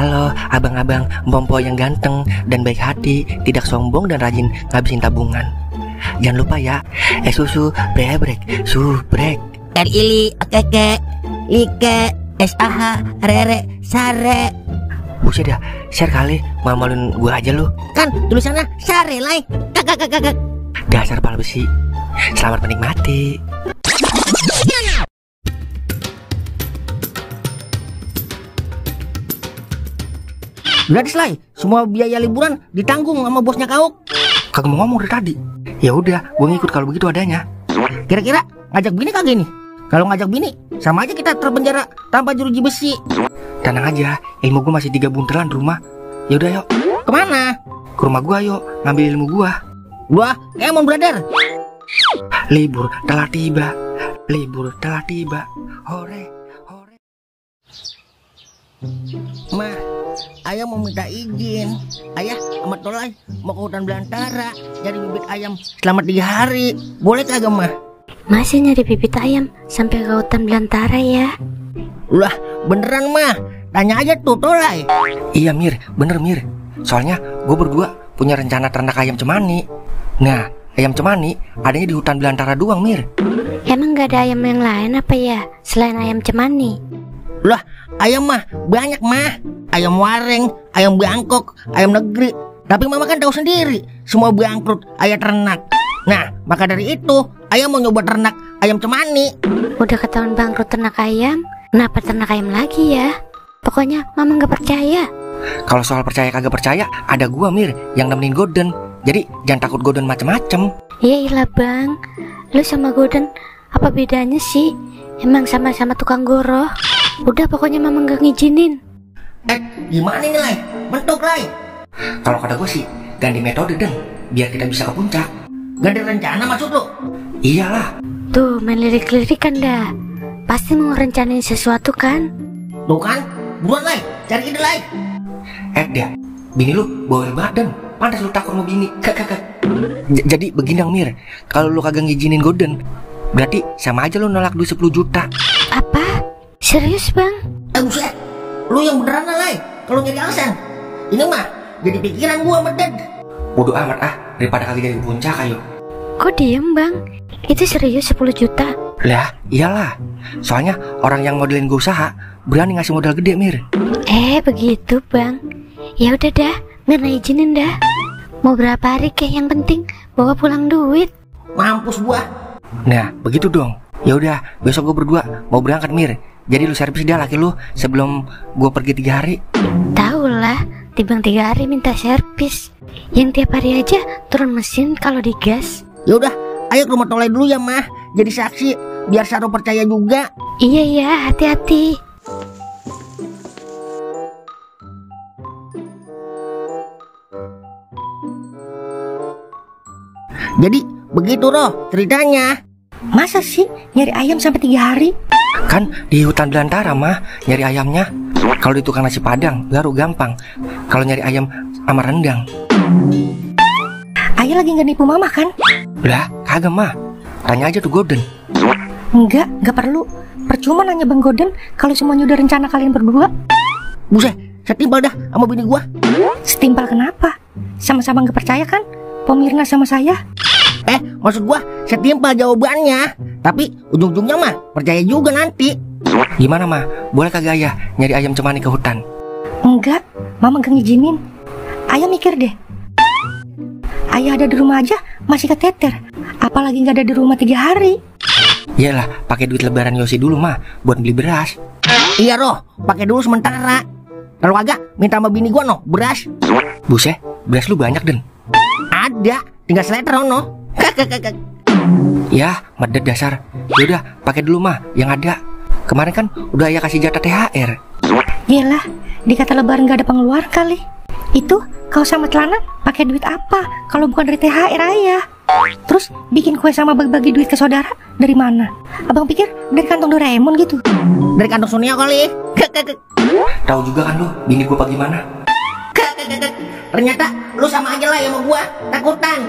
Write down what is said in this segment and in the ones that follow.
Halo abang-abang Mpompo yang ganteng dan baik hati, tidak sombong dan rajin ngabisin tabungan. Jangan lupa ya, susu brebrek, subrek. Ili, keke, like, SAH, rere, sare. Buset dah, share kali, malu-maluin gua aja lu. Kan tulisannya sare lai. Kakak. Dasar pala besi. Selamat menikmati. Gratis lai, semua biaya liburan ditanggung sama bosnya kau. Kagak mau ngomong dari tadi. Ya udah, gua ngikut kalau begitu adanya. Kira-kira ngajak bini kagak nih? Kalau ngajak bini, sama aja kita terpenjara tanpa jeruji besi. Tenang aja, ilmu gua masih 3 buntelan di rumah. Ya udah yuk. Kemana? Ke rumah gua yuk, ngambil ilmu gua. Wah, emon brother. Libur telah tiba, libur telah tiba. Hore, hore. Mah, ayah mau minta izin. Ayah sama Tolai mau ke hutan belantara nyari bibit ayam selama 3 hari. Boleh kagak mah? Masa nyari bibit ayam sampai ke hutan belantara ya? Lah, beneran mah. Tanya aja tuh Tolai. Iya Mir, bener Mir. Soalnya gue berdua punya rencana ternak ayam cemani. Nah, ayam cemani adanya di hutan belantara doang Mir. Emang gak ada ayam yang lain apa ya selain ayam cemani? Lah, ayam mah banyak mah. Ayam wareng, ayam bangkok, ayam negeri. Tapi mama kan tahu sendiri, semua bangkrut ayam ternak. Nah, maka dari itu, ayam mau nyoba ternak ayam cemani. Udah ketahuan bangkrut ternak ayam, kenapa ternak ayam lagi ya? Pokoknya mama gak percaya. Kalau soal percaya kagak percaya, ada gua Mir yang nemenin Golden. Jadi jangan takut Golden macem-macem. Ya ilah bang, lu sama Golden apa bedanya sih? Emang sama-sama tukang goroh. Udah pokoknya mama gak ngizinin. Gimana nih Lai? Bentuk Lai. Kalau kata gua sih ganti metode Den, biar kita bisa ke puncak. Ganti rencana maksud lu? Iyalah. Tuh main lirik-lirikan dah. Pasti mau rencanain sesuatu kan? Tuh kan, buruan Lai, cari ide Lai. Dia, bini lu bawel badan. Pantas lu takut mau bini. Jadi begini Mir, kalau lu kagak ngizinin Golden, berarti sama aja lu nolak duit 10 juta. Apa? Serius bang? Buset, lu yang beneran Lai. Kalau nyari alasan, ini mah jadi pikiran gua meded. Bodoh amat daripada kagak jadi puncak ayo. Kok diem bang? Itu serius 10 juta? Lah, iyalah. Soalnya orang yang modelin gue usaha berani ngasih modal gede Mir. Begitu bang. Ya udah dah, Mirna izinin dah. Mau berapa hari kek, yang penting bawa pulang duit. Mampus gua. Nah, begitu dong. Ya udah, besok gue berdua mau berangkat Mir. Jadi lu servis dah laki lu sebelum gue pergi 3 hari. Tahu lah, timbang 3 hari minta servis. Yang tiap hari aja turun mesin kalau digas. Ya udah, ayo ke rumah Tolai dulu ya mah. Jadi saksi, biar Saro percaya juga. Iya ya, hati-hati. Jadi begitu Roh ceritanya. Masa sih nyari ayam sampai 3 hari? Kan di hutan belantara mah nyari ayamnya. Kalau di tukang nasi padang baru gampang. Kalau nyari ayam sama rendang. Ayah lagi gak nipu mama kan? Lah, kagak mah. Tanya aja tuh Golden. Enggak perlu. Percuma nanya Bang Golden kalau semuanya udah rencana kalian berdua. Buset, setimpal dah sama bini gua. Setimpal kenapa? Sama-sama gak percaya kan? Pomirna sama saya. Maksud gua setimpal jawabannya. Tapi ujung-ujungnya mah percaya juga nanti. Gimana mah? Boleh kagak ayah nyari ayam cemani ke hutan? Enggak, mama gak ngizinin. Ayah mikir deh. Ayah ada di rumah aja masih keteter, apalagi gak ada di rumah 3 hari. Iyalah, pakai duit lebaran Yosi dulu mah buat beli beras. Iya Roh, pakai dulu sementara. Kalau agak minta sama bini gua beras. Buset, beras lu banyak Den. Ada, tinggal seleter no. Ya, medet dasar. Yaudah, pakai dulu mah yang ada. Kemarin kan udah ayah kasih jatah THR. Yelah, dikata lebaran gak ada pengeluaran kali. Itu kau sama celana pakai duit apa kalau bukan dari THR ayah? Terus bikin kue sama bagi-bagi duit ke saudara dari mana? Abang pikir dari kantong Doraemon gitu? Dari kantong Sonia kali. Tahu juga kan lu bini gua bagaimana? Ternyata lu sama aja lah sama gua, takutan.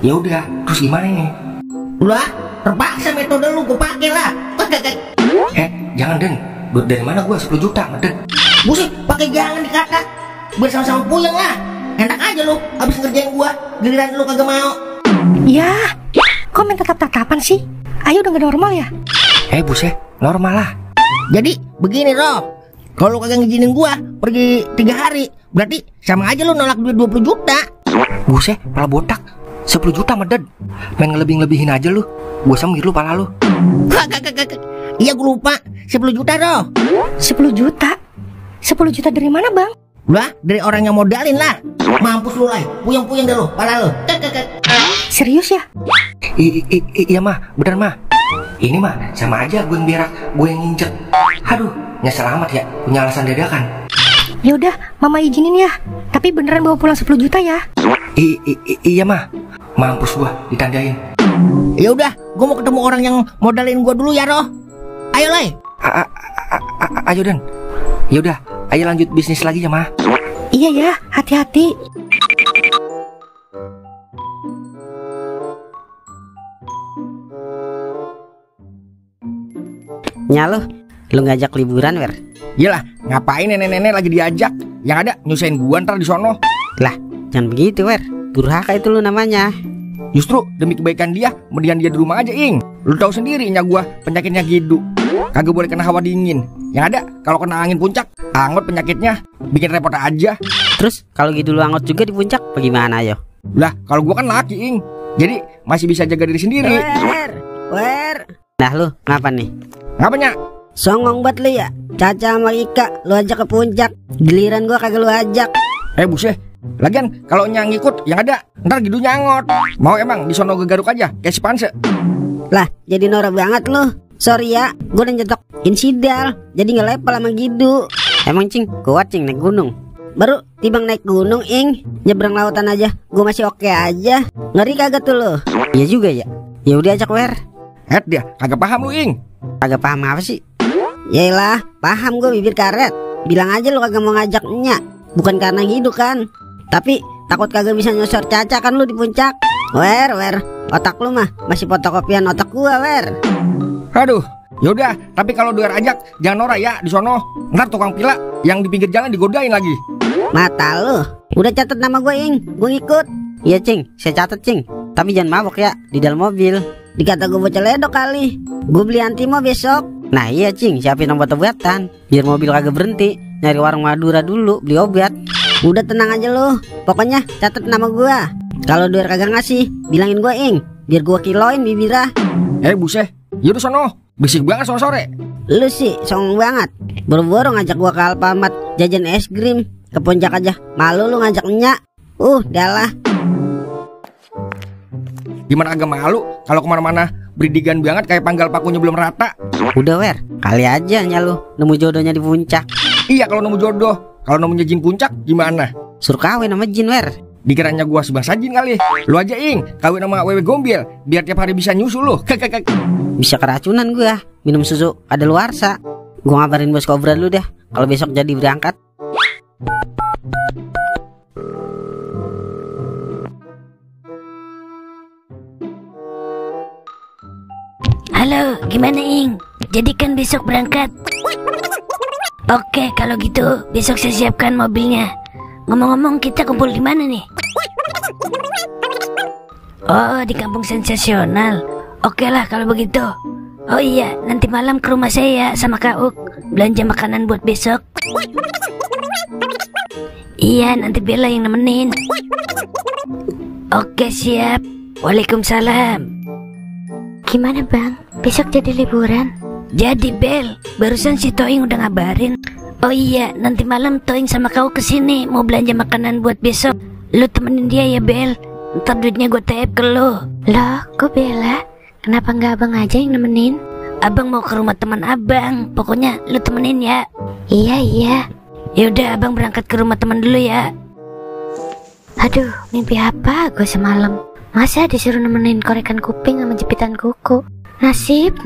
Ya udah, terus gimana ini? Lah, terpaksa metode lu gua pakai lah. Jangan Den, Duit dari mana gua 10 juta, medek. Buset, pakai jangan dikata. Biar sama-sama puyeng lah. Enak aja lu, abis ngerjain gua, giliran lu kagak mau. Ya, kok main tatap-tatapan sih? Ayo udah gak normal ya? Buset, normal lah. Jadi begini Roh, kalau lu kagak ngizinin gua pergi 3 hari, berarti sama aja lu nolak duit 20 juta. Buset, pala botak. 10 juta meded. Main ngelebih-lebihin aja lu. Gua semir lu pala lu. Kagak. Iya gua lupa, 10 juta Roh. 10 juta? 10 juta dari mana bang? Lah, dari orang yang modalin lah. Mampus lu lah, puyeng-puyeng dah lu, pala lu. Serius ya? Iya mah, bener mah. Ini mah sama aja gue yang berak, gue yang nginjek. Aduh, nyesel amat ya, punya alasan dadakan. Ya udah, mama izinin ya. Tapi beneran bawa pulang 10 juta ya? Iya mah. Mampus gua ditandain. Ya udah, gua mau ketemu orang yang modalin gua dulu ya, Roh. Ayo, Lay. Ayo Dan. Ya udah, ayo lanjut bisnis lagi ya, mah. Iya ya, hati-hati. Nyalo, lu ngajak liburan, Wer? Iyalah, ngapain nenek-nenek lagi diajak? Yang ada nyusahin gua ntar di sono. Lah, jangan begitu, Wer. Durhaka itu lu namanya. Justru demi kebaikan dia, mendingan dia di rumah aja, Ing. Lu tahu sendiri nya gua penyakitnya gitu. Kagak boleh kena hawa dingin. Yang ada kalau kena angin puncak, angot penyakitnya, bikin repot aja. Terus kalau gitu lu angot juga di puncak, bagaimana ayo? Lah, kalau gua kan laki, Ing. Jadi masih bisa jaga diri sendiri. Wer. Nah lu, ngapa nih? Ngapanya? Songong banget lu ya. Caca sama Ika lu ajak ke puncak, giliran gua kagak lu ajak. Buset. Lagian kalau nyang ikut yang ada ntar gitu nyangot. Mau emang di sono gegaruk aja kayak si Panse. Lah, jadi norak banget lu. Sorry ya, gua udah nyetok insidal, jadi nggak level sama Gidu. Emang Cing, kuat Cing naik gunung. Baru tibang naik gunung, Ing, nyebrang lautan aja, gua masih oke aja. Ngeri kagak tuh lu? Iya juga ya. Ya udah ajak Wer. Dia kagak paham lu, Ing. Kagak paham apa sih? Yaelah, paham gue bibir karet. Bilang aja lu kagak mau ngajak Nya. Bukan karena Gidu kan. Tapi takut kagak bisa nyosor Caca kan lu di puncak. Wer, otak lu mah masih fotokopian otak gua, Wer. Aduh, yaudah. Tapi kalau Duer ajak, jangan norak ya di sono. Ntar tukang pila yang di pinggir jalan digodain lagi. Mata lu. Udah catat nama gue, Ing. Gue ikut. Iya, Cing. Saya catat, Cing. Tapi jangan mabok ya di dalam mobil. Dikata gue bocah ledok kali. Gue beli antimo besok. Nah iya, Cing. Siapin obat-obatan biar mobil kagak berhenti. Nyari warung Madura dulu beli obat. Udah tenang aja lu. Pokoknya catat nama gue. Kalau Duer kagak ngasih, bilangin gue, Ing. Biar gue kiloin bibirah. Buset. Yaudah sono. Bisik banget sore-sore. Lu sih songong banget. Boro-boro ngajak gua ke Alfamart jajan es krim. Ke puncak aja malu lu ngajak Nya. Dalah. Gimana agak malu kalau kemana-mana beridigan banget kayak panggal pakunya belum rata. Udah Wer, kali aja Nya lu nemu jodohnya di puncak. Iya kalau nemu jodoh. Kalau nemunya jin puncak gimana? Suruh kawin sama jin, Wer. Dikiranya gua sebangsa jin kali. Lu aja, Ing, kawin sama wewe gombel biar tiap hari bisa nyusul lu. Bisa keracunan gua minum susu ada luarsa. Gua ngabarin bos Kobra dulu deh kalau besok jadi berangkat. Halo, gimana Ing? Jadi kan besok berangkat? Oke, kalau gitu besok saya siapkan mobilnya. Ngomong-ngomong, kita kumpul di mana nih? Oh, di Kampung Sensasional. Oke lah kalau begitu. Oh iya, nanti malam ke rumah saya ya sama Kak Uk. Belanja makanan buat besok. Iya, nanti Bella yang nemenin. Oke, siap. Waalaikumsalam. Gimana bang? Besok jadi liburan? Jadi Bel, barusan si Toing udah ngabarin. Oh iya, nanti malam Toing sama kau kesini mau belanja makanan buat besok. Lu temenin dia ya Bel. Ntar duitnya gue tap ke lu. Loh, kok Bella? Kenapa nggak abang aja yang nemenin? Abang mau ke rumah teman abang. Pokoknya lu temenin ya. Iya. Yaudah, abang berangkat ke rumah teman dulu ya. Aduh, mimpi apa gue semalam? Masa disuruh nemenin korekan kuping sama jepitan kuku? Nasib.